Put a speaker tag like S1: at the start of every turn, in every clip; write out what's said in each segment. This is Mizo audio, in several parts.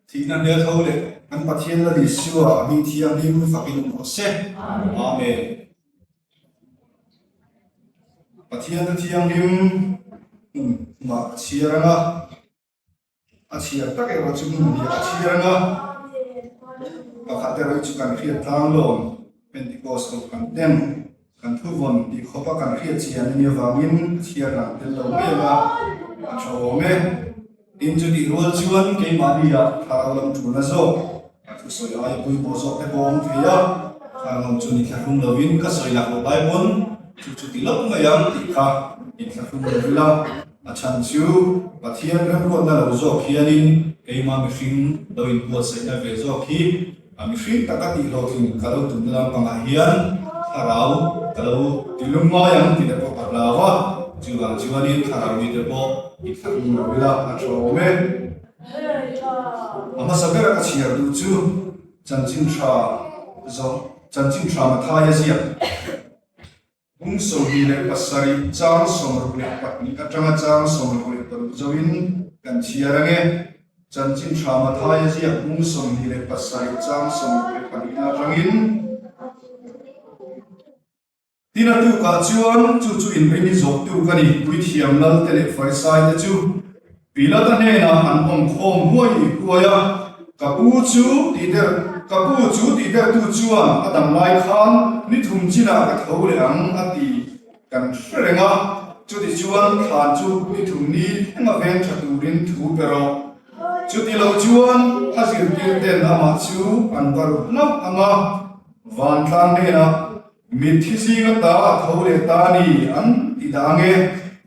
S1: Thihna hmel tho leh kan Pathian Lal Isua a hming thianghlim fakin awm rawh se. Amen. Pathian chu thianghlim hmun thumah a chhiar ang a, a chhiar tak erawh chu hmun hnih a chhiar ang a, pakhat erawh hi chu kan hriat tlang lawm Pentecost ho kan ten kan thuvawn tih khawpa kan hriat chian a nih avangin a chhiar lang tel lo mai ang a, a tha awm e. Tin, chutih rual chuan keimahni-ah thlarau lam ṭulna zawk, a thusawi aia pawimawh zawk te pawh a awm thei a, thlarau chu ni thlahrung lovin ka sawi lak loh lai pawn chu chu ti lawk mai ang tih kha inthlahrung lo ila, a chhan chu Pathian remruatna lo zawk hianin keimah mihring lo inbuatsaihna ve zawk hi A mihring taka tih hlawhtling ka lo tumna lampangah hian thlarau ka lo ti lung ngai ang tih te pawh ka hlau a, chuvang chuanin thlarau mite pawh i thlahrung lo ila a tha awm e. A hmasa bera ka chhiar duh chu Chanchin Tha zawh Chanchin Tha Mathaia ziak. Bung 27 chang 62 atanga chang 66 zoin kan chhiar ang e. Chanchin Tha Mathaia ziak bung 27 chang 62 atangin. Tin a tukah chuan chu chu inrini zawhtu ka ni, Puithiam Lalte leh Farisaite chu Pilata hnenah an awm khawm huai huai a, Ka pu chu tih der, ka pu chu tih dertu chuan a dam lai khan ni thum chinah ka tho leh ang a ti kan hre reng a, chutichuan thlan chu ni thum ni thlenga veng tha turin thu pe rawh. Chuti lo chuan a zirtir ten amah chu an va ru hlauh ang a, vantlang hnenah Mitthi zinga ta a tho leh ta a ni an ti dah ang e.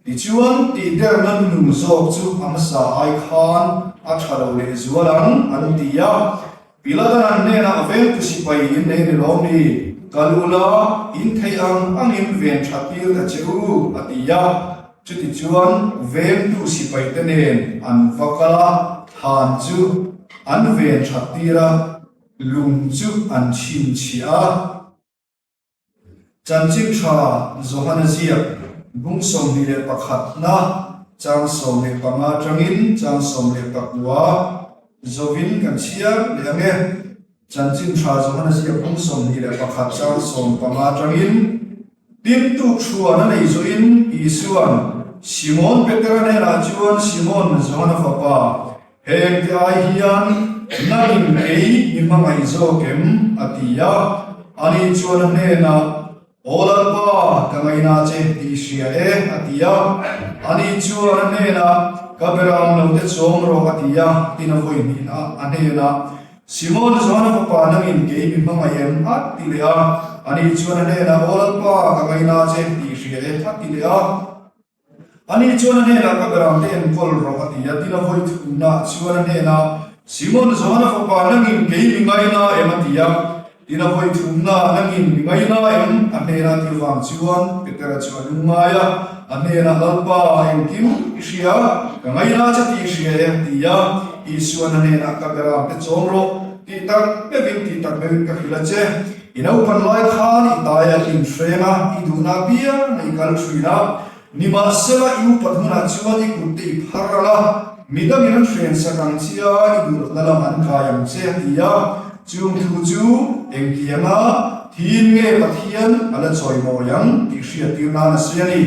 S1: Tichuan, tihderna nunung zawk chu a hmasa ai khan a tha lo leh zual ang an ti a. Pilatan an hnenah a vengtu sipai in nei ni lawm ni? Kal ula, in theih ang angin ven tha tir ta che u, a ti a. Chutichuan, vengtu sipaite nen an va kal a, thlan chu an ven that tir a. Lung chu an chhinchhiah a. Chanchin tha Johana ziak bung 21 na chang 15 atangin chang 19 zovin kan chhiar leh ang e. Chanchin tha Johana ziak bung 21 chang 15 atangin Tin tukṭhuan a nei zawhin Isua'n Simon Petera hnenah chuan, Simon, Johana fapa, heng te ai hian nangin kei mi hmangaih zawk em? a ti a. Ani chuan a hnenah, Aw Lalpa, ka ngaihna che tih i hria e, a ti a. Ani chuan a hnenah, Ka beram lo te chawm rawh, a ti a. Tin a vawi hnihna a hnenah, Simon Johana fapa nangin kei mi hmangaih em? a ti leh a. Ani chuan a hnenah, Aw Lalpa, ka ngaina che tih hria e, a ti leh a. Ani chuan a hnenah, Ka beramte enkawl rawh, a ti a. Tin a vawi thumnaah chuan a hnenah, Simon Johana fapa nangin kei mi ngaina em? a ti a. Tin a vawi thumnaah, Nangin mi ngaina em? A hnenah ti vang chuan Petera chu a lungngai a. A hnenah, Lalpa, engkim i hria, ka ngaina che tih i hria e, a ti a. Isua'n a hnenah, Ka beramte chawm rawh, tih tak meuhin, tih tak meuhin ka hrilh a che. I naupan lai khan i tai a inhreng a, i duhna apiang i kal thin a. Nimahsela, i upat hmunah chuan i kutte i phar ang a, midangin an hren sak ang che a, i duhlohna lam an kai ang che, a ti a. Chung thu chu engtianga thiin nge Pathian a la chawimawi ang tih hriattir nan a sawi a ni.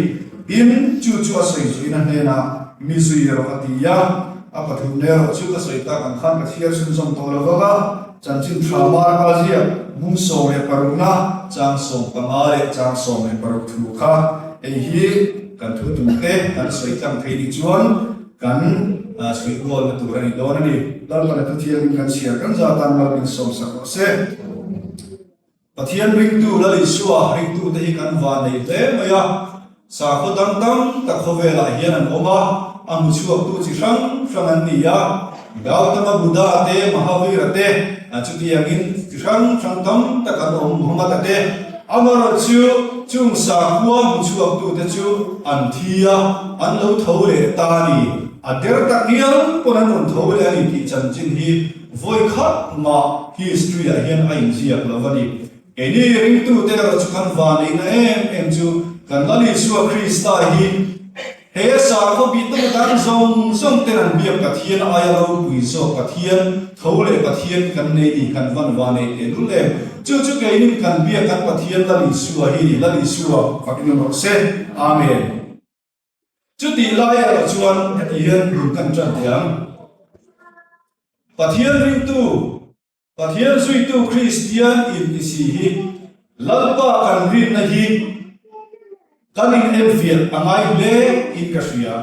S1: Tin, chu chu a sawi zuiin a hnenah, Mi zui rawh, a ti a. A pathumna erawh chu ka sawi tak ang khan ka chhiar chhunzawm tawh lo vang a. Chanchin tha Marka ziak bung 16na chang 15 leh chang 16 thu kha hei hi kan thu tumte kan sawi tlang thei nih chuan kan suih goalna tur a ni dawn a ni. Lalpana thuthiangin kan chhiar kan za tan mal min sawmsak rawh se. Pathian ringtu Lal Isua ringtute hi kan van nei hle mai a, sakhaw dang tam tak khawvelah hian an awm a, a hmu chhuaktu chi hrang hrang an ni a, Gautama Buddha te, Mahavira te, chutiangin chi hrang hrang tam tak an awm, Muhammad-a te. Amaherawhchu chung sakhua hmu chhuaktute chu an thi a, an lo tho leh ta a ni. A der tak ngial pawn an rawn tho leh a ni tih chanchin hi Vawi khat mah history ah hian a inziak lo a ni. Keini ringtute erawh chu kan vaneihna em em chu kan Lal Isua Krista hi. He sakhaw bih tak dang zawng zawng ten an biak Pathian aia ropui zawk Pathian, tho leh Pathian kan nei ni kan van va nei teh lul em. Chu chu keinin kan biak kan Pathian Lal Isua hi ni, Lal Isua fakin awm rawh se. Amen. Chutih lai erawh chuan heti hian bul kan tan teh ang. Pathian ringtu. Pathian zuitu Kristian inti si hi Lalpa kan rinna hi kan in enfiah a ngai hle in ka hria.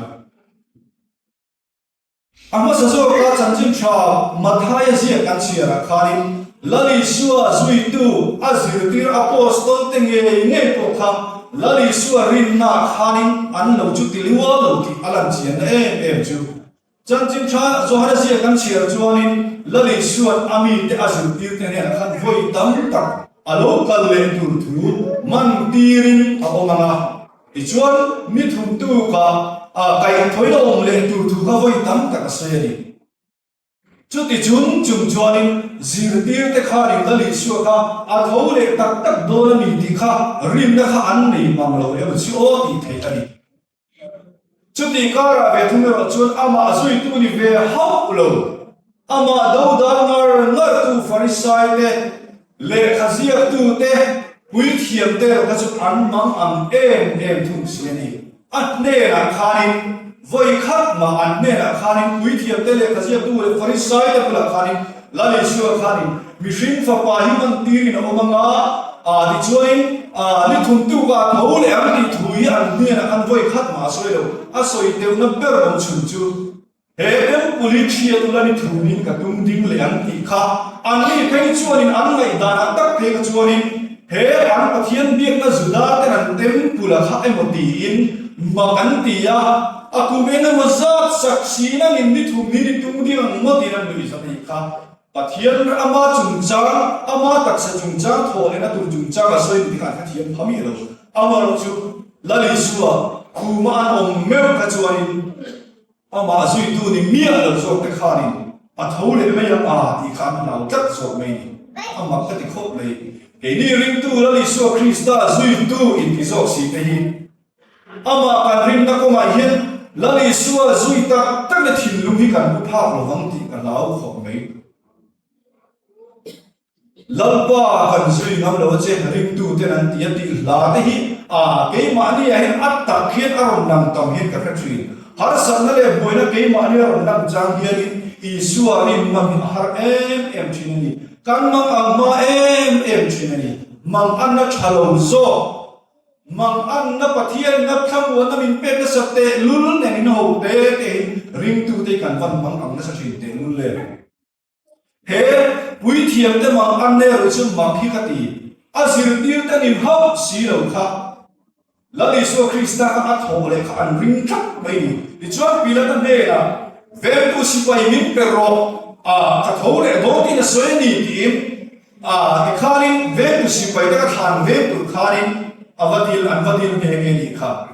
S1: A hmasa zawka chanchin tha Mathaia ziak kan chhiarah khanin Lal Isua zuitu a zirtir Apostol te ngei ngei pawh kha Lal Isua rinnaah khanin an lo chu ti lual lo tih a lan chianna em em chu. Chanchin tha Johana ziak kan chhiar chuanin Lal Isua'n a mite a zirtirte hnenah khan vawi tam tak a lo kal leh tur thu man tirin a awm ang a. Tichuan, ni thumtukah a kaihthawih a awm leh tur thu kha vawi tam tak a sawi a ni. Chuti chung chung chuanin zirtirte khanin Lal Isua kha a tho leh tak tak dawn a ni tih kha rinna kha an nei mang lo emaw chu aw tih theih a ni. Chutih karah ve thung erawh chuan amah zuitu ni ve hauh lo, amah dodal ngar ngartu Farisai te, lehkha ziaktu te, puithiam te erawh kha chu an mang ang em em thung si a ni. A hnenah khanin, vawi khat mah an hnenah khanin puithiam te, lehkha ziaktu leh Farisai te bulah khanin Lal Isua khanin mihring fapa hi man tirin a awm ang a, aa tichuanin aa ni thum tuk a tho leh ang tih thu hi an hnenah khan vawi khat mah a sawi lo. A sawi teuhna ber awm chhun chu he temple hi thiat ula ni thumin ka tum ding leh ang tih kha anni phei chuanin an ngaihdanah tak phei kha chuanin he an Pathian biakna Juda ten an temple a kha emaw tiin mak an ti a, A kum eng emaw zat sak si nangin ni thum hi ni tum ding ang ngawtin an nuih zat a nih kha. Pathian ama chungchang, ama taksa chungchang thawh lehna tur chungchang a sawi ni te kha an hrethiam pha miah lo. Amaherawh chu Lal Isua khuma an awm meuh kha chuanin amah zuitu ni miah lo zawk te khanin a tho leh mai ang a tih kha an hlau tlat zawk mai ni. A mak ka ti khawp mai. Keini ringtu Lal Isua Krista zuitu inti zawk si te hi Amah kan rinna kawngah hian Lal Isua zui tak tak leh thinlung hi kan pu phak lo vang tih ka hlau khawp mai. Lalpa kan zui ngam lo a che, ringtuten an ti a tih hla te hi a keimahni ah hian a tak hian a rawn lang tam hian ka hre thin. Harsatna leh buaina keimahni a rawn lang chang hianin Isua rin ngam hi a har em em thin a ni. Kan mang ang hma em em thin a ni. Mang anna tha lo zawk. Manganna Pathianna thlamuanna min pek nasa tehlul nen in ho te tein ringtute hi kan van mang ang nasa thin tehlul le. He puithiamte manganna erawh chu mak hi ka ti, a zirtirte ni hauh si lo kha Lal Isua Krista kha a thawh leh kha an ring tlat mai ni. Tichuan Pilata hnenah, Vengtu sipai min pe rawh, a ka tho leh dawn tiin a sawi a ni tiin A tikhanin vengtu sipai te ka thlan veng tur khanin a va dil an va dil nghe nghe nih kha.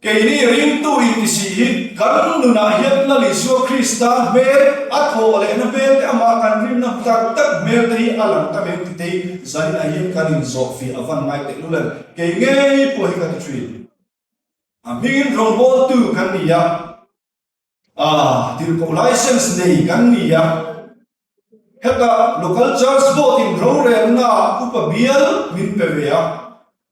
S1: Keini ringtu inti si hi kan nunah hian Lal Isua Krista hmel a thawh lehna hmel te amah kan rinna tak tak hmel te hi a lang ta meng ti te hi zaninah hian kan inzawhfiah a van ngai tehlul em. Kei ngei pawh hi ka ti thin. A hmingin rawngbawltu kan ni a. A tirhkoh license nei kan ni a, hetah Local Church Board in rorelna upa bial min pe ve a,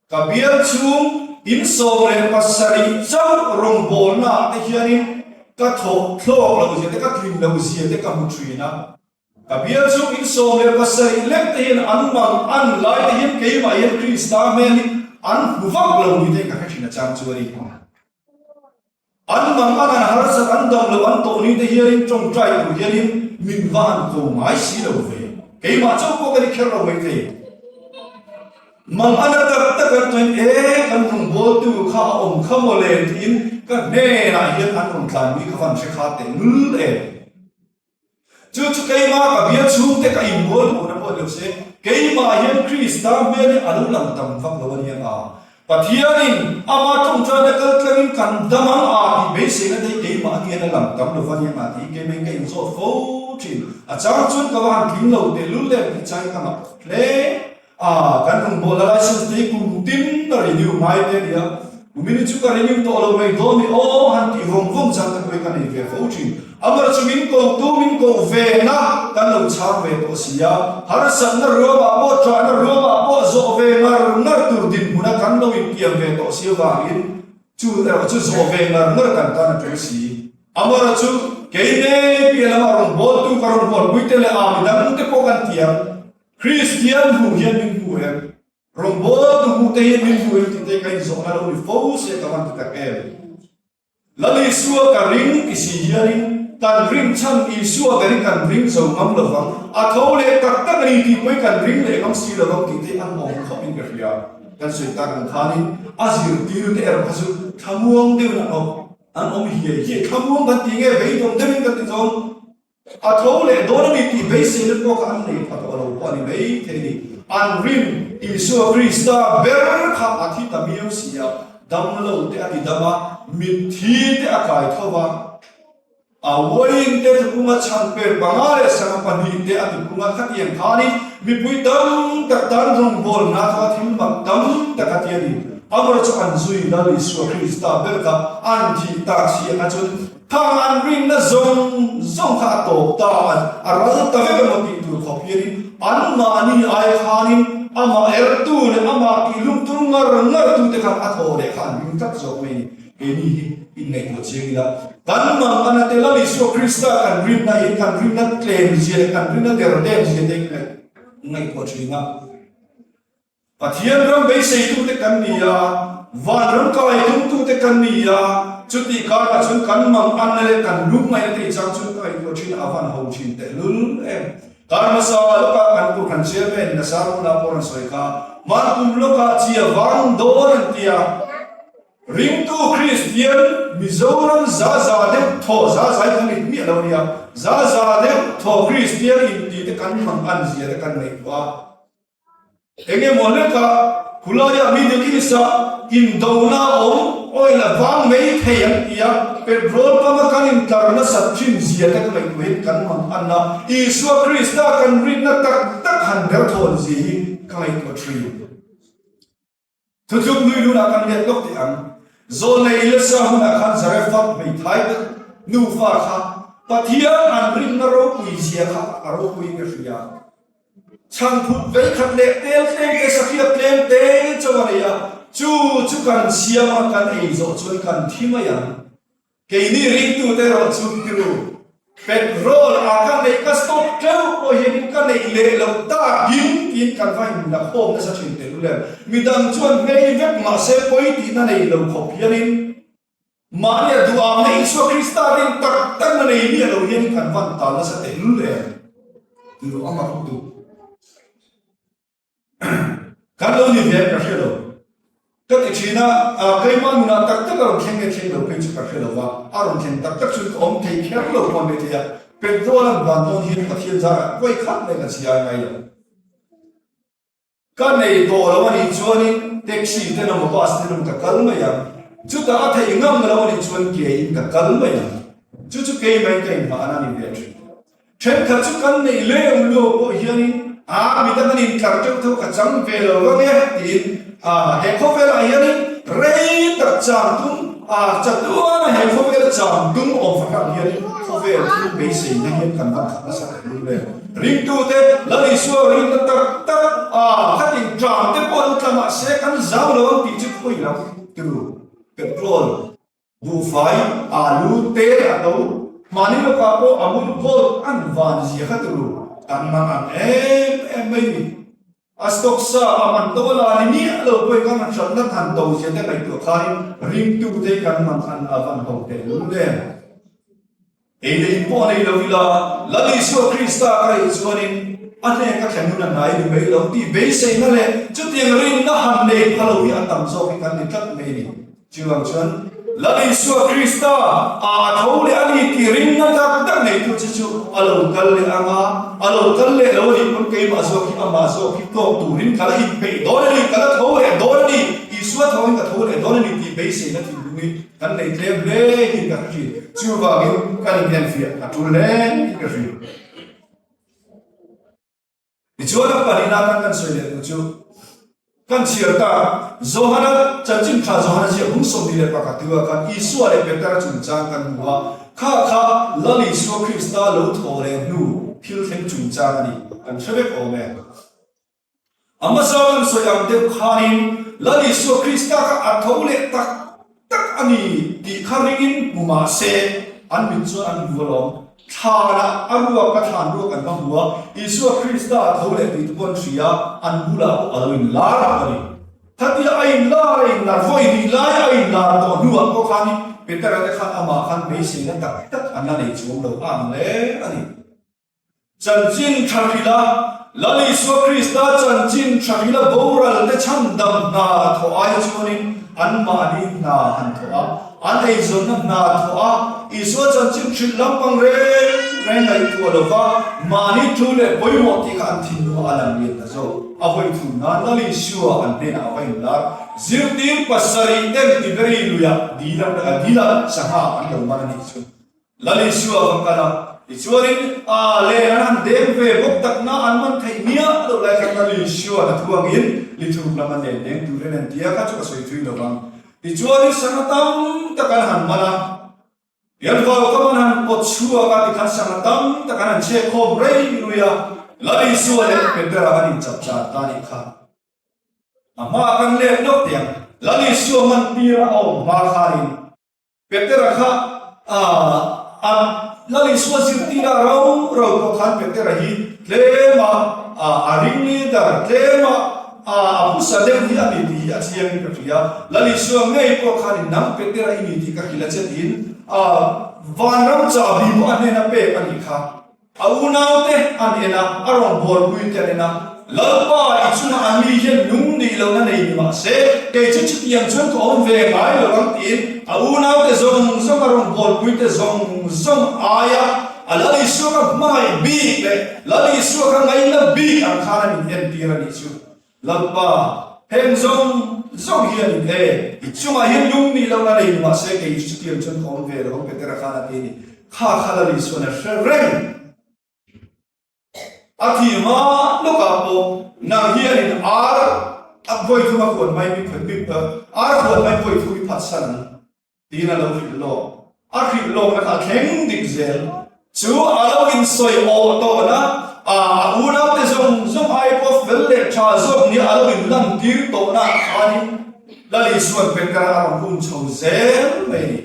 S1: ka bial chhung in 17 chauh rawngbawlna ah te hianin ka thawh thlawk loh zia te ka tlin loh zia te ka hmu thin a, ka bial chhung in 17 lek te hian an mang an lai te hian keimah hian Krista hmel hi an hmu vak lo ni te ka hre thin a chang chu a ni. An mang an an harsat an dam loh an tawh ni te hianin tawngtai tur hianin min va han ko ngai si lo ve. Keimah chauh pawh ka ni kher lo maithei. Mang ana tak tak an tuain e kan rawngbawltu kha a awm kha mawle tiin ka hnenah hian an rawn tlan mi kha van hre kha teh lul e. Chu chu keimah ka bial chhungte ka inbual hmuhna pawh ni lo se, keimah hian Krista hmel hi a lo lang tam vak lo a nia a. Pathianin ama tawngtaina kal tlangin kan dam ang a tih beiseina te hi keimah hian a lang tam lo va nia a tih hi keimah ka inzawt fo thin. A chang chuan ka va han tling lo tehlul em tih changin ka ngah hle. A, kan rawngbawlna license te hi kum tin a renew ngai te a nia. Kumin hi chu ka renew tawh lo mai dawn ni aw han tih vawng vawng chang te pawhin ka nei ve fo thin. Amar chu min ko tu min ko ve na kan lo chhang ve tawh si a, harsatna ruamah pawh ṭahna ruamah pawh zawh ve ngar ngar tur dinhmuna kan lo intiam ve tawh si avangin chu erawh chu zawh ve ngar ngar kan tan a ṭul si. Amara chu kei nei piah lama rawn bawltu ka rawn hualpui te leh a midang te pawh kan tiam. Kristian hmuh hian min hmu em? Rawngbawltu hmuh te hian min hmu em tih te ka inzawhna lo ni fo se ka van ti tak em? Lal Isua ka ring ti si hianin kan rin chhan Isua ber hi kan ring zo ngam lo vang, a tho leh tak tak a ni tih pawhin kan ring leh ngam si lo vang tih te an awm khawp in ka hria. Kan sawi tak ang khanin a zirtir te erawh kha chu thlamuang deuhin an awm an awm hiai hiai. Thlamuang kan ti nge beidawng deuhin kan ti zawng. A tho leh dawn a ni tih beiseina pawh kha an nei pha tawh lo pawh a ni mai thei a ni. An rin Isua Krista ber kha a thi ta miau si a, damlo te a ti dam a, mitthi te a kai tho va, a uain te thupunga chhanper panga leh sangha pahnihte a tipung a, khatiang khanin mipui tam tak tan rawngbawlna thawk a thil mak tam tak a ti a ni. Amawra chu an zui Lal Isua Krista ber kha an thih tak si a chuan Khang an rinna zawng zawng kha a tawp ta a, a ral ta vek emaw tih tur khawp hianin anmahni ai khanin amah ertu leh amah tihlumtu ngar ngartute khan a thaw leh kha an ring tlat zawk mai a ni. Keini hi inngaihtuah chiang ila, kan mangana te Lal Isua Krista kan rinna hi kan rinna tlem zia leh kan rinna der dem zia te ngaihtuah thin a. Pathian ram beiseitute kan ni a, vanram kaitumtute kan ni a, chutih karah chuan kan mang anna leh kan lungngaihna te chang chuan ka ngaihtuah thin a, a van ho thin tehlul em. Kar hmasa lawkah kan Kohhran Chairman in a sermon-ah pawh rawn sawi kha, Hmankum lawkah chia vang dawn an ti a, ringtu Kristian Mizoram za za deuh thaw za zai kan rit miah lo a nia, za za deuh thaw Kristian intih te kan mang an zia te kan ngaihtuah a. Eng emaw hlekah khulaiah Middle East-ah indona a awm, oil a vang mai thei an ti a, petrol pump a kan intlar nasat thin zia te ka ngaihtuahin kan mang an a, Isua Krista kan rinna tak tak han derthawn zia hi ka ngaihtuah thin. Thutluk nui lunah kan let lawk teh ang. Zawlnei Elisa hunah khan Zarephath hmeithai te nufa kha Pathian an rinna ropui zia kha a ropuiin ka hria. Chhangphut veikhat leh tel tlem te sahriat tlem te chauh a nei a, chu chu kan siam a kan ei zawh chuan kan thi mai ang. Keini ringtute erawh chu tiru petrol a ka neih ka stop teuh pawh hianin ka neih leh loh takin tiin kan va in la khawm nasa thin teh lul em. Midang chuan hmei vek mahse pawi tihna nei lo khawp hianin mahni a duham na Isua Krista rin tak takna nei miah lo hianin kan van tal nasa teh lul em. Tiru a mak lutuk. Kan lo ni ve ka hre lo. Ka ti thin a, keimah nunah tak tak a rawn thleng nge thleng lo phei chu ka hre lo va, a rawn thleng tak tak chuan ka awm thei kher lo pawh an maithei a, petrol an van dawn hian Pathian zarah vawi khat mai kan siai ngai lo. Ka nei tawh lo a nih chuanin taxi te emaw bus te emaw ka kal mai ang, chutah a theih ngam lo a nih chuan ke in ka kal mai ang. Chu chu keimah in ka inhmahna a ni ve thin. Thenkhat chu kan neih leu leu pawh hianin a midang an intlar teuh tho ka chang ve lo vang e tiin a he khawvelah hianin rei tak chang tum a chatuana he khawvela chang tum awm fahran hianin khawvel thil beiseina hian kan van khat nasa tak lul em. Ringtute Lal Isua rinna tak tak a khatin tang te pawh an tla mahse kan zau lo ang tih chu khawi lam turu petrol Buhfai, alu, tel a to, mahni lawkah pawh a mul gold an van zia kha turu kan mang ang em em mai ni. A stock sa a man to a la ni miah lo pawhin kan han hranna than to zia te ngaihtuah khanin ringtute kan man an a van ho tehlul em. Ei leh in pawh nei lo ila, Lal Isua Krista ka rih chuanin a hnen ka thlen hun a hnai ni mai lo tih beiseina leh chutiang rinna han nei pha lo hi a tam zawk hi kan ni tlat mai a ni. Chuvang chuan Lal Isua Krista a tho leh a ni tih rinna tak tak neitu che chu a lo kal leh ang a, a lo kal leh lo a nih pawn keimah zawk hi amah zawk hi tawk turin ka la inpeih dawn a ni, ka la tho leh dawn a ni, Isua thoin ka tho leh dawn a ni tih beiseina thinlung hi Kan nei tlem hle in ka hre thin. Chuvangin kan inenfiah a tul hle in ka hria. Tichuan a pahnihna atan kan sawi leh tur chu. Kan chhiar tak, Johana, Chanchin Tha Johana ziak hung 21 tua khan Isua leh Petera chungchang kan hmu a, kha kha Lal Isua Krista lo thawh leh hnu thil thleng chungchang a ni, kan hre vek awm e. A hmasa kan sawi ang deuh khanin Lal Isua Krista kha a tho leh tak tak a ni tih kha ringin hmu mah se an mit chuan an hmu alawm. Thlanah a ruak a thlan ruak an va hmu a, Isua Krista a tho leh tih te pawh an hria, an bulah pawh a lo inlar tawh a ni. Khatia a inlar a inlar vawi hnih lai a inlar tawh hnuah pawh khanin Petera te khan amah khan beiseina tak tak an la nei chuang lo a ang hle a ni. Chanchin tha hrila, Lal Isua Krista chanchin tha hrila boral te chhandam hna thawh ai chuanin anmahni hna han thawh a, an eizawnna hna thawh a, Isua chanchin hrilh lampang reng reng ngaihtuah lova mahni thu leh pawimawh tih kha an thinlung a lang lian ta zawk. A hawi thum nan Lal Isua an hnenah a va inlar. Zirtir pasarih ten Tiberi luiah dil dila sangha an lo man a nih chu. Lal Isua va kal a, tichuanin a len an han deng ve bawk takna an man theih miah loh lai khan Lal Isua'n a thuangin lithuk lam an len deng turin an ti a, kha chu ka sawi thui lo vang. Tichuanin sangha tam tak an han man a, Pian vau kam an han pawt chhuak a, tikhan sangha tam tak an han chhek khawm rei rui a, Lal Isua leh Petera an inchapchar ta nih kha. A hmaah kan let lawk teh ang, Lal Isua man tir a awm hma khanin Petera kha a Lal Isua zirtir a rau rau pawh khan Petera hi tlema a ring leader, tlema a phusa deuh hi a ni tih hi a chiangin ka hria. Lal Isua ngei pawh khanin nang Petera i ni tih ka hrilh a che tiin vanram chahbi pawh a hnena pek a nih kha. A unaute an en a, a rawngbawlpuite an en a, Lalpa, i chungah an mi hian lung nih lohna nei ni mah se, kei chu chutiang chuan ka awm ve ngai lo ang tiin a unaute zawng zawng, a rawngbawlpuite zawng zawng aia a Lal Isua kha hmangaih bik leh Lal Isua kha ngaina bik ang khan an inentir a nih chu. Lalpa, heng zawng zawng hian in e, i chungah hian lung nih lohna nei ni mah se, kei chu chutiang chuan ka awm ve lo ang, Petera khan a ti a ni. Kha kha Lal Isuan a hre reng. A thi hma lawkah pawh nang hianin ar a vawi thum a khuan mai mi ar khuan mai vawi thum i phatsan ang. Tiin a lo hrilh lawk. A hrilh lawkna kha a thleng dik zel. Chu a lo insawi awh tawhna a a unaute zawng zawng ai pawh fel leh tha zawk nia a lo inlantir tawhna ah khanin Lal Isua'n Petera a rawn um chho zel mai a ni.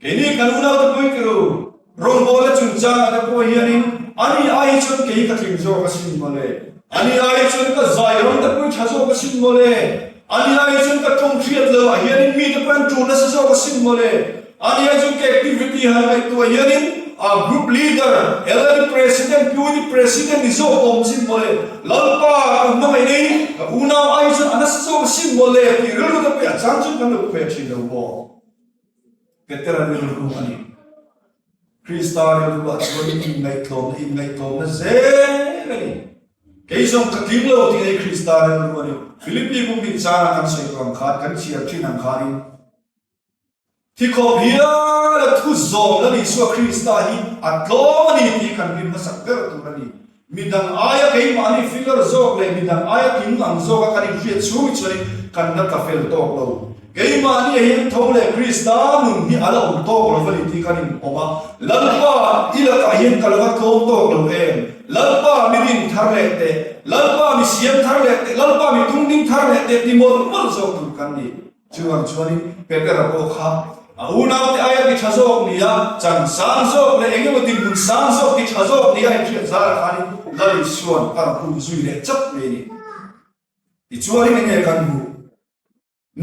S1: Keini kan unaute pawhin ka ru rawngbawlna chungchangah te pawh hianin ani ai hi chuan kei ka tling zawk asin mawle, ani ai hi chuan ka zai ram te pawhin tha zawk asin mawle, Ani ai chuan ka tawng hriat lo ah hianin mite pawh an tul nasa zawk asin mawle. Ani ai chuan ka activity han ngaihtuah hianin a group leader, LL president, PUD president ni zawk awm asin mawle. Lalpa ka hmangaih nei ka unau ai chuan a nasa zawk asin mawle tih rilru te pawh a chang chuan kan lo pe thin lo maw. Petera rilru a ni. Krista rilruah chuan inngaihtlawmna inngaihtlawmna zel a ni. Kei zawng ka tling lo tih hi Krista rilru a ni. Philippi kum hnih chana kan sawi tawh ang khan, kan chhiar thin ang khanin, Thikhawp hial a thu zawm Lal Isua Krista hi a tlawm a ni tih kan rin hmasak ber tur a ni. Midang aia keimahni filler zawk leh midang aia tling ang zawka kan inhriat chhung hi chuanin kan la tla fel tawk lo. Keimahni ah hian tho leh Krista nun hi a la awm tawk lo va ni tih kan inpawm a. Lalpa, i lakah hian ka lo va tlawm tawk lo em? Lalpa, mi rin thar leh teh. Lalpa, mi siam thar leh teh. Lalpa, mi tungding thar leh teh ti mawlh mawlh zawk tur kan ni. Chuvang chuanin Petera pawh kha a unaute aia ti tha zawk nia, chan sang zawk leh eng emaw dinhmun sang zawk ti tha zawk nia inhriat zarah khanin Lal Isua'n a rawn hum zui leh chap mai a ni. Tichuanin enge kan hmuh?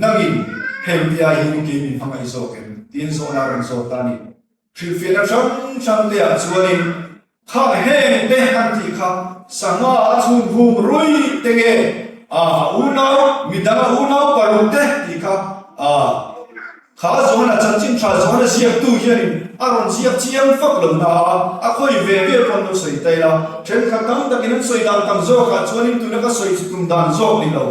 S1: Nangin heng tia hian kei min hmangaih zawk em? tiin zawhna a rawn zawt ta a ni. Hrilhfiahna hrang hrang te ah chuanin khang heng te an tih kha sangha a chhun vum rui te nge a unau midang a unau paruk te tih kha a kha Johana chanchin tha Johana ziaktu hianin a rawn ziak chiang fak lo na a a khawi ve ve pawn lo sawi ta ila thenkhat tam takin an sawi dan tam zawk ah chuanin tuna ka sawi chu tum dan zawk ni lo.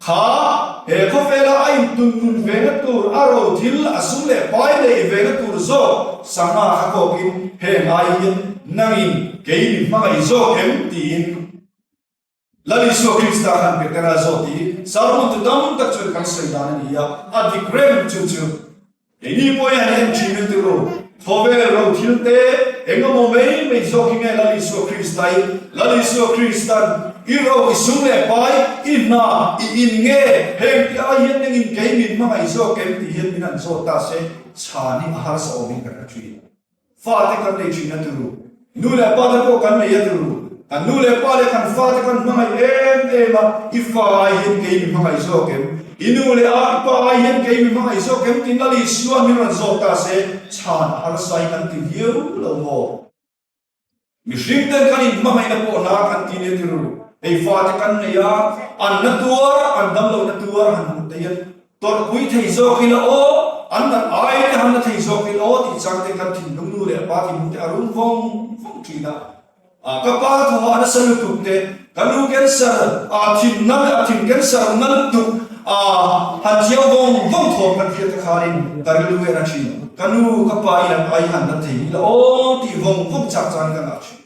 S1: Kha, he khawvela a intunnun vena tur a ro thil a sum leh pai neih vena tur zawk sangha kha kawkin heng ai hian nangin kei min hmangaih zawk em? tiin. Lal Isua Krista khan Petera zawt hi sermon tu tam tak chuan kan sawi dan a ni a, a dik reng chu chu. Keini pawh hian en thin a tiro, khawvel ro thil te eng emaw mai mai zawk hi nge Lal Isua Krista i Lal Isua Kristan i ro i sum leh pai i hna i in nge heng ti ai hian nengin kei min hmangaih zawk em tih hian min han zawt ta se chhan hi a harsa awmin ka hre thin. Fate kan nei thin a turu. Nu leh pa te pawh kan nei a turu. Kan nu leh pa leh kan fate kan hmangaih em em a, i fa ai hian kei mi hmangaih zawk em? I nu leh a i pa ai hian kei mi hmangaih zawk em? Tiin Lal Isua'n min rawn zawk ta se, chhan a harsa hi kan ti viau lo maw? Mihring ten kan inhmangaihna pawh hna kan ti nia tiru. Hei fate kan nei a, an na tuar, an damlohna tuar han hmuh te hian tawrhpui thei zawk ila aw, an nat ai te han na thei zawk ila aw tih chang te kan thinlung nu leh pa thinlung te a rum vawng vawng thin a. Ka pa thawhah a nasa lutuk te, ka nu cancer a thin na a thin cancer na lutuk a han chiang vawng vawng thawm kan hriat te khanin ka rilru en a thin. Ka nu ka pa i han ai han la thei ila aw tih vawng vawng chak chang ka ngah thin.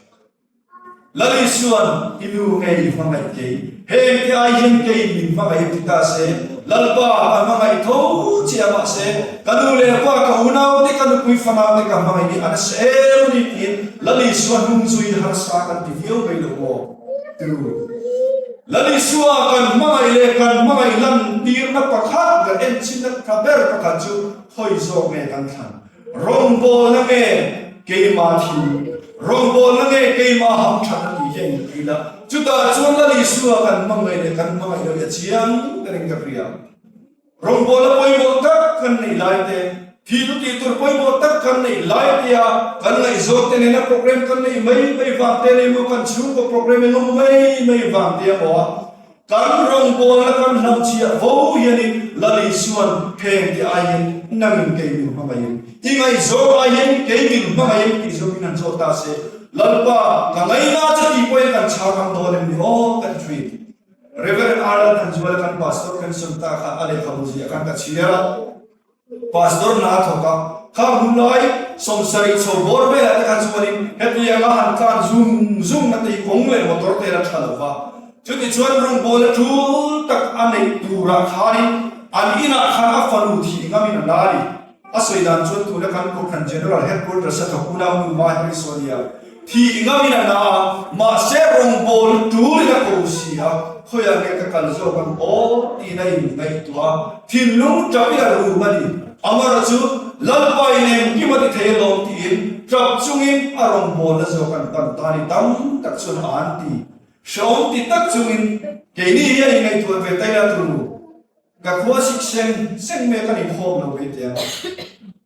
S1: Lal Isuan i nu nge i hmangaih kei? Heng te ai hian kei min hmangaih em ti ta se, Lalpa ka hmangaih tho che a mahse ka nu leh pa ka unau te ka nupui fanau te ka hmangaih hi a nasa em a ni tiin Lal Isua hnung zui harsa kan ti viau mai lo maw? Tiru. Lal Isua kan hmangaih leh kan hmangaih lan tirna pakhat ber enchhinna tha ber pakhat chu Hawi zawk nge kan thlan? Rawngbawlna nge keima thil? Rawngbawlna nge keima hamthatna tih hi a inpui la. Chutah chuan Lal Isua kan hmangaih leh kan hmangaih lo hi a chiang berin ka hria. Rawngbawlna pawimawh tak kan neih lai te, thil tih tur pawimawh tak kan neih lai tea kan ngaihzawn te nena program kan neih mai mai vang te nei maw, kan chhungkaw program engemaw mai mai vang te emaw a, Kan rawngbawlna kan hlauhchhiah vo hianin Lal Isuan heng te aiin nangin kei min hmangaihin, i ngaihzawng aiin kei min hmangaihin tih zawkin han zawt ta se, Lalpa, ka ngaina che tih pawhin kan chhang ang dawn em ni aw ka ti thin. Rev. Arnold Thanzuala kan pastor pension ta kha a lehkhabu ziah khan ka chhiar a. Pastor hna a thawk a, khang hun lai 70 chho bawr velah te kha chuanin hetianga han tlan zung zung na te hi kawng leh motor te la tha lo va. Chutichuan rawngbawl a tul tak a neih turah khanin an inah khan a fanu thih ngamin a na a ni. A sawi dan chuan tuna kan Kohhran General Headquarters a thawk unau nu Ma Harrisonia Thih ngamin a na a, mahse rawngbâwl tûrin a ko si a, khawiah nge ka kal zawk ang aw tiin a inngaihtuah a, thinlung ṭapin a rûm a ni. Amarawh chu Lalpa in engkim a ti thei alawm tiin ṭap chungin a rawngbâwlna zawk an pan ta ni tam tak chuan a an ti. Hrehawm ti tak chungin keini hi a inngaihtuah ve taila turu. Ka khua sik seng seng mai a, kan inkhawm lo mai teh ang.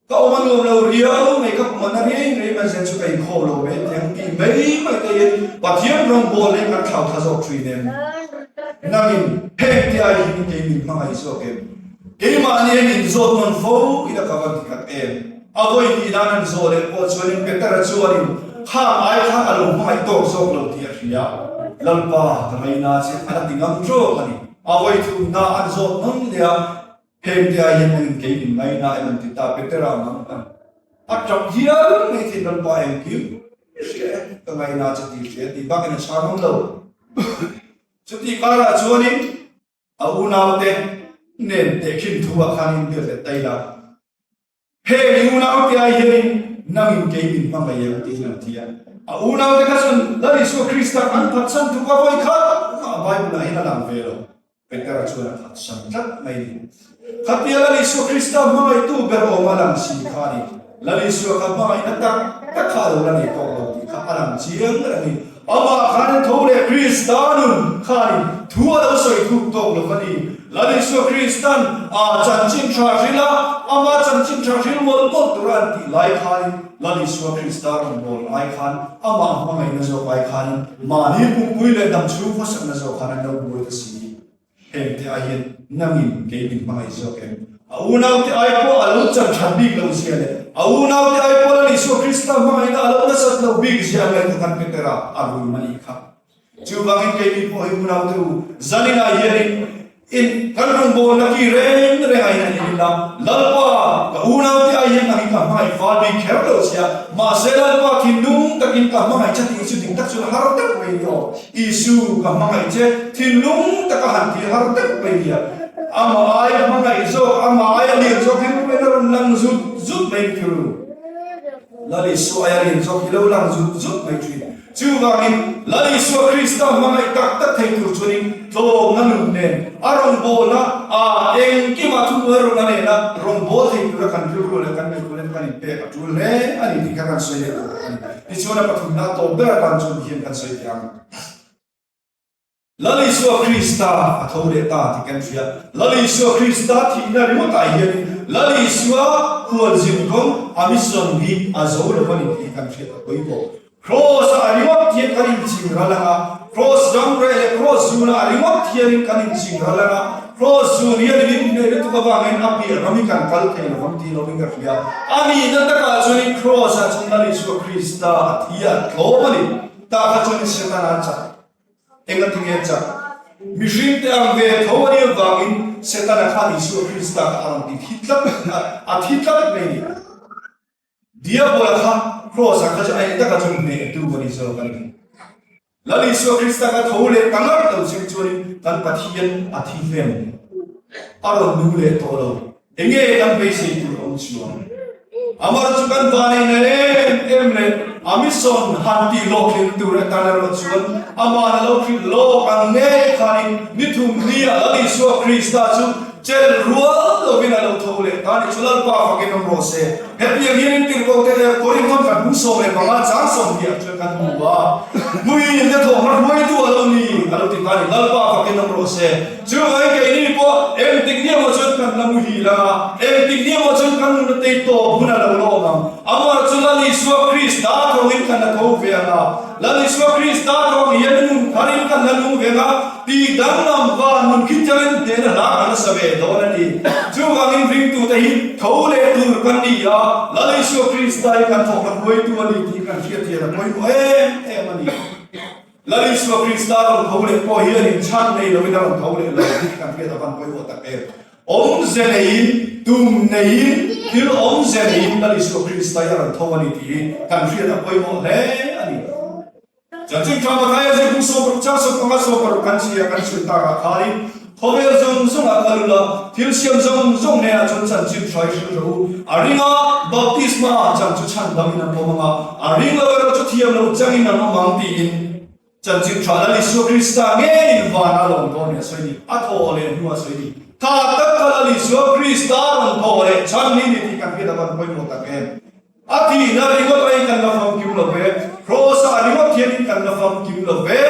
S1: Ka awm a nuam lo riau mai, ka pum a na riai riai mai zel chu ka inkhawm lo mai teh ang tih mai mai te hian Pathian rawngbawl leh kan thlau tha zawk thin em? Nangin heng te ai hian kei min hmangaih zawk em? Keimahni hian inzawt nawn fo ila ka va ti tak em? A vawi hnih nan an zawh leh pawh chuanin Petera chuanin khang ai kha a lo hmangaih tawk zawk lo tih a hria. Lalpa ka ngaina che a la ti ngam ṭawk a ni. A vawi thumna an zawt nawn leh a, heng te ah hian nangin kei min ngaina em an ti ta, Petera mang an a ṭap hial mai thei Lalpa engkim i hria e, ka ngaina che tih hria tih bakin a chhang awm lo. Chutih karah chuanin a unaute nen tehkhin thu ah khan inbiak leh ta ila. Heng i unaute ai hianin nangin kei min hmangaih em tiin an ti a. A unaute kha chuan Lal Isua Krista an phatsan tuk a vawi khat mah Bible-ah hian a lang ve lo. Petera chuan a phatsan tlat mai ni. Khatia Lal Isua Krista hmangaihtu ber awm a lang si kha a ni. Lal Isua kha hmangaihna tak tak kha a lo la nei tawk lo tih kha a lang chiang ber a ni. Amah khanin tho leh Krista nun khanin thu a lo sawi thuk tawk lo a ni. Lal Isua Kristan a chanchin tha hril a, ama chanchin tha hril mawlh mawlh tura an tih lai khanin Lal Isua Krista rawn bawl ai khan amah hmangaihna zawk ai khanin mahni pumpui leh damchhung hmasakna zawk khan an lo buai ta si. Heng te ai hian nangin kei min hmangaih zawk em? A unaute ai pawh a lo chan that bik lo zia leh a unaute ai pawh Lal Isua Krista hmangaihna a lo nasat lo bik zia an ngaihtuah khan Petera a rûm a nih kha. Chuvangin keini pawh hi unaute u, zaninah hianin in kan rawngbawlna ki reng reng aiin an in la, Lalpa, ka unaute ai hian nangin ka hmangaih fal bik kher lo zia, mahse Lalpa thinlung takin. takin ka hmangaih che tih chu dik tak chuan har deuh mai ni aw. Isu ka hmangaih che, thinlung taka han tih har deuh mai nia. Amah aia hmangaih zawk, amah aia lian zawk hi rumen a rawn lang zut zut mai ni thil. Lal Isua aia lian zawk hi lo lang zut zut mai thin. Chuvangin, Lal Isua Krista hmangaih tak tak thei tur chuanin tlawmna nun nen a rawngbawlna a engkimah thuhnuai rawn a nena rawngbâwl thei tura kan rilru leh kan ngaihtuahna te kan inpek a tul hle a ni tih kha kan sawi leh tur a ni. Tichuan a pathumna tawp ber atan chuan hian kan sawi teh ang. Lal Isua Krista a tho leh ta tih kan hria. Lal Isua Krista thihna ringawtah hianin Lal Isua khualzin kawng a mission hi a zo lo a ni tih kan hriat a pawimawh. Kraws ah a ringawt hian kan inching ral ang a, kraws ram reh leh kraws zun ah a ringawt hianin kan inching ral ang a, kraws zun hian min hmeh lutuk avangin a piah ram hi kan kal thei lo vang tih lovin ka hria. A nihna takah chuanin kraws ah chuan Lal Isua Krista a thi a tlawm a ni. Tah kha chuanin Setana a chak. Engatinge chak? Mihringte ang ve tho a nih avangin Setana khan Isua Krista kha a rawn ti thi tlat a, a thi tlat mai a ni. Diabola kha Kraws-ah kha chu a eng takah chuan hnehtu a ni zawk a ni. Lal Isua Krista kha tho leh ta ngar lo ching chuanin kan Pathian a thi hnem a rawn nu leh tawh lo. Enge kan beisei tur awm chuang? Amar chu kan vaneina em em leh a mission han tih hlawhtlin tur atan erawh chuan aman a lo hrilh lawk ang ngei khanin ni thum hliah Lal Isua Krista chu chelh rual lovin a lo tho leh ta ni chu Lalpa fakin awm rawh se. Hetiang hian in tirhkohte leh Korinthon kan hmung 15 chang 20 chuan kan hmu a, Hmuin ka thawhna hruaitu a lo ni a lo ti ta ni Lalpa fakin awm rawh se. Chuvangin keini pawh engtik ni emaw chuan kan la muhil ang a, engtik ni emaw chuan kan nuna tei tawp hun a lo la awm ang. Amah chu Lal Isua Krista thawngin kan la tho ve ang a, Lal Isua Krista thawng hian nun tharin kan la nung ve ang a, tih danglam van nun khi changin hnehna hla kan la sa ve dawn a ni. Chuvangin ringtute hi tho leh tur kan ni a, Lal Isua Krista hi kan thawkna hruaitu a ni tih kan hriat hian a pawimawh em em a ni. Lal Isua Krista rawn tho leh pawh hian inchhan nei loin a rawn tho leh lo tih kan hriat avan pawimawh tak em. Awmze neiin, tum neiin, thil awmze neiin Lal Isua Krista hi a rawn tho a ni tih hi kan hriat a pawimawh hle a ni. Chanchin Tha Mathaia zirhung 60 chang 15 16 kan chhia kan chhun takah khanin Khawvel zawng zawngah kal ula, thil siam zawng zawng hnenah chuan chanchin hrai hrilh rawh u. A ring a, baptisma chang chu chhandamin an awm ang a, a ring lo erawh chu thiam lo changin an awm ang tiin chanchin tha Lal Isua Krista ngeiin van a lawm dawn nia sawi ni, a thaw leh hnu a sawi ni. Tha tak kha Lal Isua Krista rawn thaw leh chhan hi ni tih kan hriat a van pawimawh tak em. A tihna ringawt aiin kan la famkim lo ve, Kraws-ah ringawt hianin kan la famkim lo ve.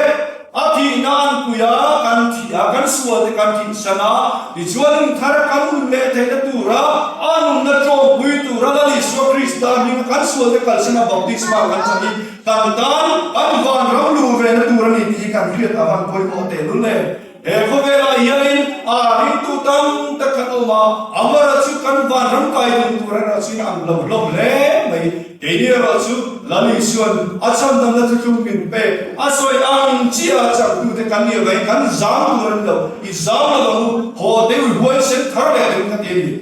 S1: A thihna an pui a, kan thih a, kan sual te kan thihsan a, tichuan nun thar kan nun leh theihna tura a nunna tlawmpui tura Lal Isua Krista hminga kan sual te kalsan a baptisma kan chang hi kan tan kan vanram luh vena tur a ni tih hi kan hriat a van pawimawh tehlul em. He khawvelah hianin a ringtu tam tak kan awm a, Amara chu kan vanram kai dun tur erawh chu in ang lo hlawm hle mai. Keini erawh chu Lal Isuan a chhandamna thuthlung min pek, a sawi ang chiah a changtute kan nih avangin kan zam tur a ni lo. I zam lo ang u, haw te ui huaisen thar leh deuh kha ti a ni.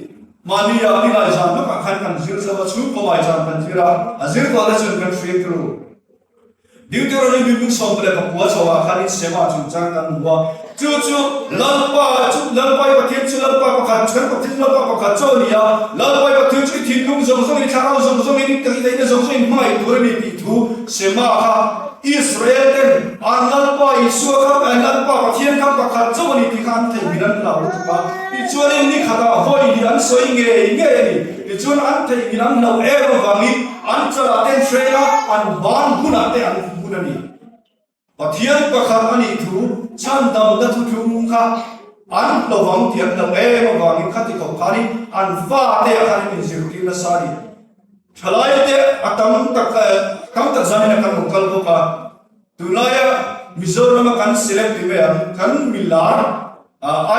S1: Mahni ah nilai zan lawkah khan kan zir zo a, chhungkaw mai zan kan zir a, a zir tawh te chuan kan hriat tur u. Deuteronomy bung 19 chho ah khanin Sema chungchang kan hmu a, chu chu Lalpa chu Lalpa i Pathian chu Lalpa pakhat, kan Pathian chu Lalpa pakhat chauh a ni a, Lalpa i Pathian chu i thinlung zawng zawngin, i thlarau zawng zawngin, i theihna zawng zawngin hmangaih tur a ni tih thu Sema kha Israel ten an Lalpa Isua kha an Lalpa Pathian kha pakhat chauh a ni tih kha an theihnghilh an hlau lutuk a, tichuanin ni khatah vawi hi an sawi ngei ngei a ni, tichuan an theihnghilh an hlauh em avangin An chalah te an hreng a, an ban hunah te an hun a ni. Pathian pakhat a nih thu chhandamna thuthlung kha an hlovang tih an hlo em avangin khati khawp khanin an fate ah khanin inzirtir nasa a ni. Thalai te a tam tak tam tak zanin a kan rawn kal bawk a, tunlaia Mizorama kan select ti mai ang, kan milar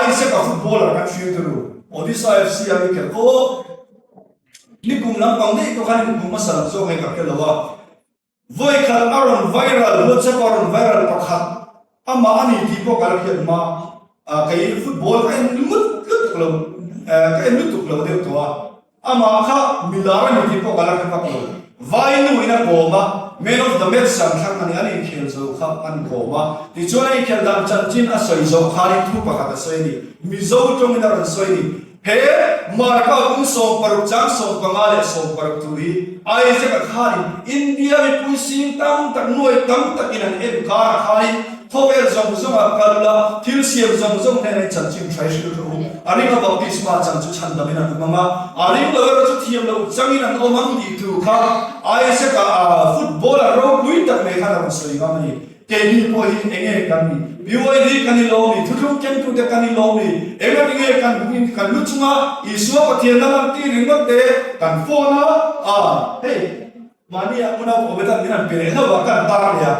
S1: Isaac a footballer kan hriat turu Odisha FC a mi khelh kawp. Nikum lampang daih pawh khan kum hmasa lam zawk nge ka hre lo a, vawi khat a rawn viral, WhatsApp a rawn viral pakhat amah a ni tih pawh ka la hriat hma, kei football ka en lut lutuk lo, ka en lutuk lo deuh tawh a, amah kha milar a ni tih pawh ka la hre vak lo, vai nu in a kawm a. Man of the Match an thlang a ni, an inkhel zo kha an kawm a. Tichuan a inkhel dan chanchin a sawi zawh khanin thu pakhat a sawi a ni, Mizo tawngin a rawn sawi a ni. He Marka kum 60 chang 15 leh 60 thu hi Isaac-a khanin India mipui sing tam tak nuai tam takin an en kar a khanin khawvel zawng zawng a kal ula, thil siam zawng zawng hnenah in chanchin hrai hrilh rawh u. A ringa baptisma chang chu chhandamin an awm ang a, a ring lo erawh chu thiam loh changin an awm ang tih thu kha Isaac-a footballer ropui tak mai khan a rawn sawi ngam a ni. Keini pawh hi eng nge kan nih? BYD kan i lawm i, thuthlung kengtute kan i lawm i, engati nge kan kan lu chunga Isua Pathian a lang tih ringawt te kan phone a, a hei mahni ah unau pawh betan min han pe leh hlauh a kan tar leh a,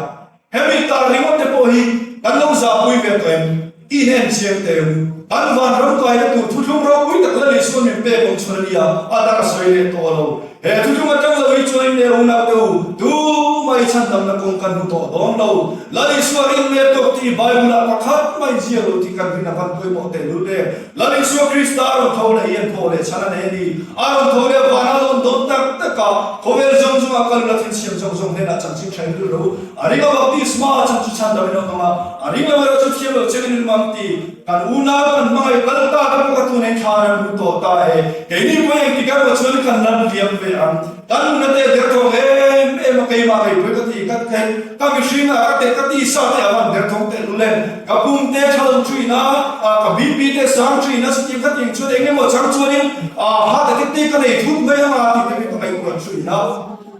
S1: hemi tar ringawt te pawh hi kan lo zahpui ve tawh em? I inen chiang teh u, kan van ram kaina tur thuthlung ropui tak Lal Isuan min pek awm chhun a nia, a dang a sawi leh tawh lo. He thuthlung atang lo hi chuan in leh unaute u, tumah i chhandamna kawng kan hmu tawh dawn lo. Lal Isua rin leh tawk tih Bible ah pakhat mah inziak lo tih kan rin a van pawimawh teh lul e. Lal Isua Krista a rawn tho leh hian thaw leh chhan a nei a ni. A rawn tho leh van a lawn dawn tak tak a, khawvel zawng zawngah kal ula thil siam zawng zawng hnenah chanchin tha in lul lo. A ring a baptisma a chan chu chhandam in awm ang a, a ring lo erawh chu thiam lo chengin in awm ang ti. Kan unau kan hmangaih kal ta te pawh ka tun engthla an hmu tawh ta e. Keini pawh engtik erawh chuan kan lan liam ve ang. Kan nuna te derthawng em em a keimah ngei pawh ka ti ka thei. Ka mihring a ka te ka tisa te a van derthawng teh lul e. Ka pum te tha lo thin a, ka BP te sang thin a, chutiang khatiang chuan eng emaw chang chuanin heart attack te ka nei thut mai ang a tih te hi ka ngaihtuah thin a.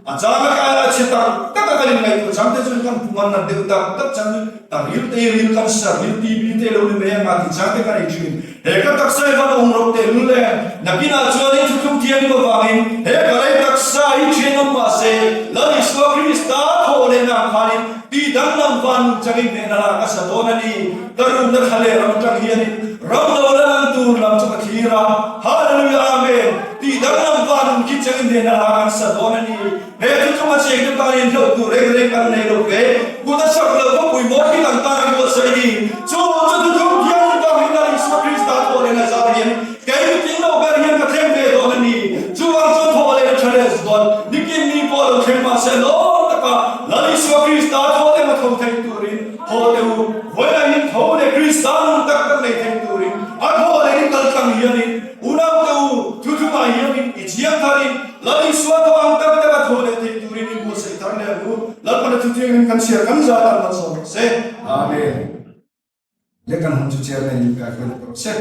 S1: A chang a ka a chhe tak tak a kan inngaihtuah chang te chuan kan pum an nat deuh tak tak chang hi ka ril te ril cancer, ril TB te lo ni mai ang a tih chang te ka nei thin. He ka taksa hi van awm rawk teh lul e, nakinah chuan in thuthlung thianghlim avangin he ka lei taksa hi thian awm mah se, Lal Isua Krista thawh lehna ang khanin tih danglam van nun changin hnehna lah ka sa dawn a ni. Ka rumna thla leh ram atang hianin ram lo la lang tur lam chu ka thlir a, Hallelujah Amen! Tih danglam van nun khi changin hnehna lah kan sa dawn a ni. He thuthlung a chengte tan hian hlauh tur reng reng kan nei lo ve. Kut a chak lo khawpui mawi hi kan tan a buatsaih ni. Chu chu thuthlung thianghlim vang hi Lal Isua Krista thawh leh na zar hian kei nutling lo ber hian ka thleng ve dawn a ni. Chuvang chuan thawh leh na tha leh zuan nikin mi pawh lo thleng mahse lawm taka Lal Isua Krista thawh leh na tho thei turin haw teh u. Vawilah hian tho leh Krista nun tak tak nei thei turin a thawh leh in kal tlang hianin unaute u thuthlungah hianin i chiang tharin Lal Isua tho ang tak tak a tho leh theih turin in buatsaih thar leh ang u. Lalpana thuthianghlim kan chhiar kan zat ang malsawm rawh se. Amen. Leh kan hun chu chairman in kai hruai rawh se.